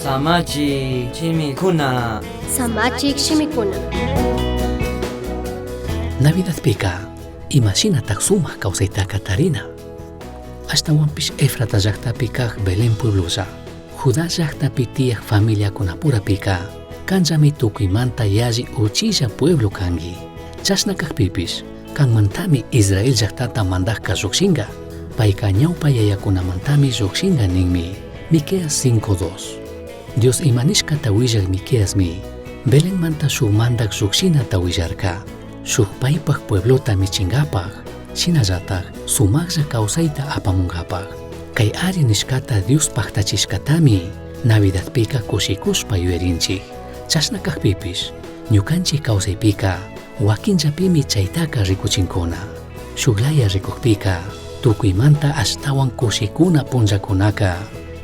Samachik shimikuna. Samachik shimikuna. Navidadpica ima shinataj sumaj causaitaca tarina? Ashtahuanpish Efrata llajtapi caj Belén pueblolla, Judá llajtapi tiyaj familiacunapurapica canllami tucuimanta yalli uchilla pueblo cangui. Chashna cajpipish canmantami Israel llajtata mandajca llujshinga. Paica ñaupa yayacunamantami llujshinga ninmi. Miqueas 5:2. Dios ima nishcata huillaj Miqueasmi Belenmanta shuj mandaj llujshinata huillarca. Shuj paipaj pueblota michingapaj, shinallataj sumajlla causaita apamungapaj. Cai ari nishcata Dios pajtachishcatami Navidadpica cushicushpa yuyarinchij. Chashna cajpipish ñucanchij causaipica huaquinllapimi chaitaca ricuchincuna. Shuj laya ricujpica tucuimanta ashtahuan cushicuna punllacunaca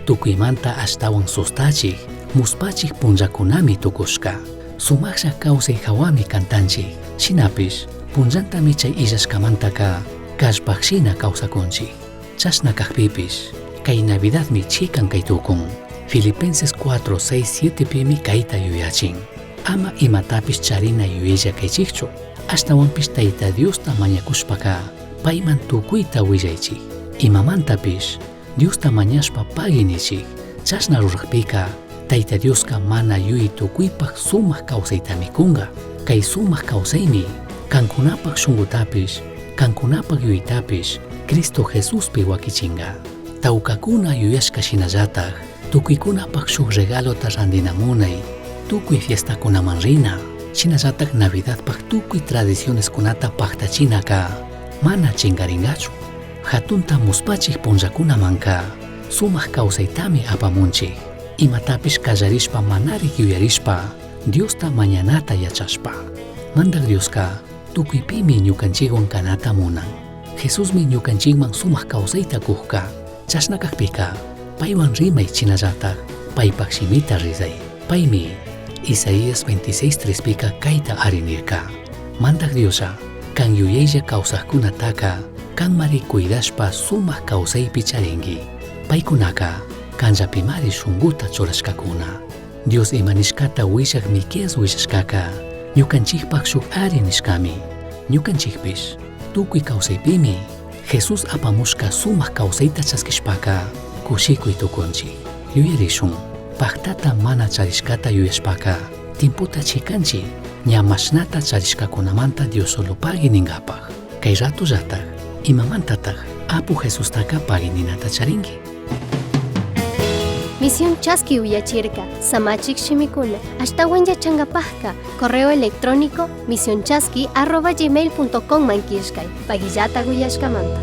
tucuimanta ashtahuan sustachij, muspachij punllacunami tucushca. Sumajlla causai jahuami cantanchij. Shinapish punllantami chai illashcamantaca callpaj shina causacunchij. Chashna cajpipish cai Navidadmi chican cai tucun. Filipenses 4, 6, 7 pimi caita yuyachin. Ama imatapish charina yuyalla caichijchu. Ashtahuanpish Taita Diosta mañacushpaca paiman tucuita huillaichij. Imamantapish Diosta mañashpa pagui nichij. Chashna rurajpica Taita Diosca mana yuyai tucuipaj sumaj causaitami cunga. Cai sumaj causaimi cancunapaj shungutapish, cancunapaj yuyaitapish Cristo Jesuspi huaquichinga. Taucacuna yuyashca shinallataj tucuicunapaj shuj regalota randina munai, tucui fiestacunaman rina, shinallataj Navidadpaj tucui tradicionescunata pajtachinaca mana chingaringachu. Jatunta muspachij punllacunamanca sumaj causaitami apamunchij. Imatapish callarishpa manarik yuyarishpa Diosta mañanata yachashpa. Mandaj Diosca tucuipimi ñucanchijhuan canata munan. Jesusmi ñucanchijman sumaj causaita cujca. Chashna cajpica paihuan rimai shinallataj paipaj shimita rizai. Paimi Isaías 26:3 pica caita ari nirca. Mandaj Dioslla, can yuyailla causajcunataca canmari cuidashpa sumaj causaipi charingui. Paicunaca canllapimari shunguta churashcacuna. Dios ima nishcata huillaj Miqueas huillashcaca ñucanchijpaj shuj ari nishcami. Ñucanchijpish tucui causaipimi Jesús apamushca sumaj causaita chasquishpaca cushicui tucunchij. Yuyarishun, pajtata mana charishcata yuyashpaca tiempota chicanchij ña mashnata charishcacunamanta Dios solo pagui ningapaj. Cai ratollataj imamantataj Apu Jesustaca pagui ninata charingui. Misión Chaski uyachirka, Samachik shimikuna, ashtahuan yachangapajka, correo electrónico misionchaski@gmail.com man killkay, paguillata uyashkamanta.